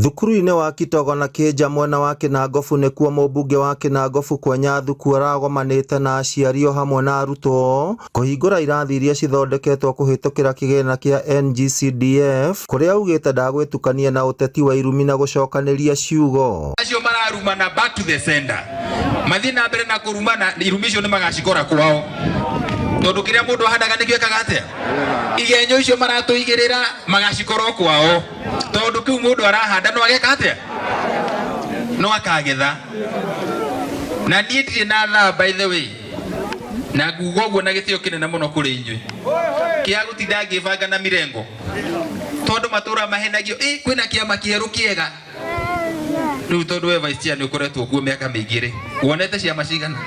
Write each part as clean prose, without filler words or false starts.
Thukuru-inĩ wa Kitogo na Kĩnja mwena wa Kĩnangobu nĩkuo mũmbunge wa Kĩnangobu Kwenya Thuku aragomanĩte na aciari o hamwe na arutwo kũhingũra irathi iria cithondeketwo kũhĩtũkĩra kĩgĩna kĩa NGCDF kũrĩa augĩte ndagwĩtukania na ũteti wa irumi na gũcokanĩria ciugo. Acio mararumana back to the sender mathiĩ na mbere na kũrumana irumi icio nĩ magacikora kwao tondũ kĩrĩa mũndũ ahandaga nĩkĩo ekaga atĩa igenyo icio maratũigĩrĩra magacikorwo kwao tondũ kĩu mũndũ arahanda no ageka atĩa no akagetha na niĩ ndirĩ na thaa by the way na nguga ũguo na gĩtĩo kĩnene mũno kũrĩ inyuĩ kĩa gũtinda ngĩbanga na mirengo tondũ matũra mahenagio ĩ kwĩna kĩama kĩerũ kĩega rĩu tondũ we vice chair nĩ ũkoretwo kuo mĩaka mĩingĩ rĩ wonete ciama cigana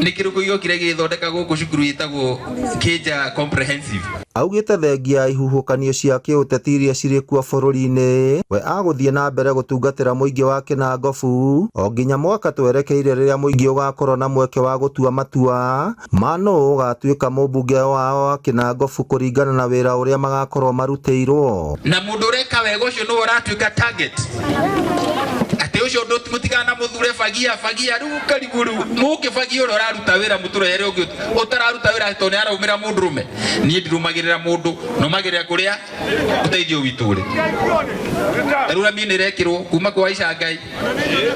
nĩ kĩrĩkũ gĩokire gĩgĩthondeka gũkũ cukuru ĩtagwo Kĩnja Comprehensive? Augĩte thengia ya ihuhũkanio cia kĩũteti iria cirĩ kuo bũrũri-inĩ, we agũthiĩ na mbere gũtungatĩra mũingĩ wa Kĩnangobu o nginya mwaka twerekeire rĩrĩa mũingĩ ũgakorwo na mweke wa gũtua matua ma nũũ ũgatuĩka mũmbunge wao wa Kĩnangobu kũringana na wĩra ũrĩa magakorwo marutĩirwo. Na mũndũ ũreka wega ũcio nĩwe ũratuĩka target atĩ ũcio ndũ mũtikanamũthure fagia fagia rĩu karibu rĩu mũngĩbagia ũrĩa ũraruta wĩra mũtũrehere ũngĩ ũtararuta wĩra tondũ nĩ araumĩra mũndũrũme niĩ ndirũmagĩrĩra mũndũ nũmagĩrĩra kũrĩa ũteithio witũ ũrĩ ta rĩu rami nĩ ĩrekĩrwo kuma kwa Icangai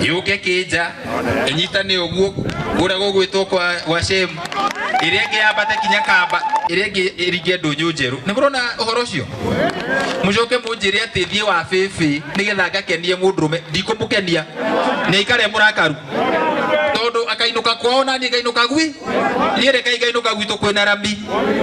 yũke Kĩnja ĩnyitane ũguo kũrĩa gũgwĩtwo kwa gwa Shem ĩrĩa ĩngĩ yambate kinya Kamba ĩrĩa ĩngĩ ĩringe ndũnyũ njerũ nĩ mũrona ũhoro ũcio mũcoke mũnjĩre atĩ thiĩ wa bĩbĩ nĩgetha ngakenie mũndũrũme ndikũmũkenia nĩ aikare mũrakaru tondũ akainũka kwao na niĩ ngainũka gwi niĩ rekei ngainũka gwitũ kwĩna rami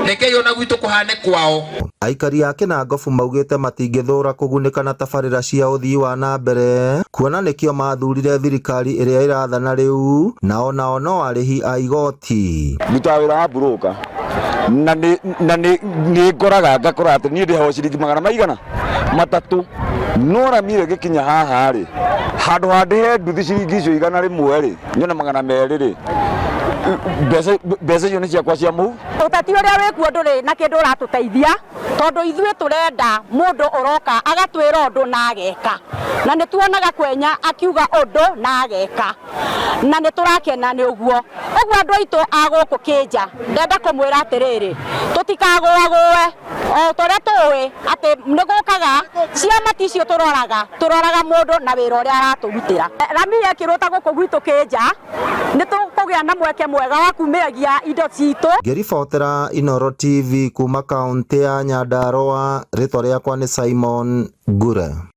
rekei ona gwitũ kũhane kwao. Aikari a Kĩnangobu maugĩte matingĩthũra kũgunĩka na tabarĩra cia ũthii wa na mbere kuona nĩkĩo mathurire thirikari ĩrĩa ĩrathana rĩu na onao no arĩhi a igoti. Ndutaga wĩra wa mburũka na nĩ na nĩ nĩ ngoraga ngakora atĩ niĩ ndĩhagwo ciringi magana maigana matatũ no rami ĩyo ĩgĩkinya haha rĩ handũ ha ndĩhe nduthi ciringi icio 100 rĩ nyone 200 rĩ mbeca mbeca icio nĩ ciakwa cia mũhu. Ũteti ũrĩa wĩkuo ndũrĩ na kĩndũ ũratũteithia tondũ ithuĩ tũrenda mũndũ ũroka agatwĩra ũndũ na ageka na nĩ tuonaga Kwenya akiuga ũndũ na ageka na nĩ tũrakena nĩ ũguo. Ũguo andũ aitũ a gũkũ Kĩnja ndenda kũmwĩra atĩrĩrĩ, tũtikagũagũe o ta ũrĩa tũĩ atĩ nĩ gũkaga ciama ti icio tũroraga, tũroraga mũndũ na wĩra ũrĩa aratũrutĩra. Rami yekĩrwo ta gũkũ gwitũ Kĩnja nĩ tũkũgĩa na mweke mwega wa kumĩragia indo citũ. Ngĩribotera Inooro TV kuma kaũntĩ ya Nyandarũa, rĩtwa rĩakwa nĩ Simon Ngure.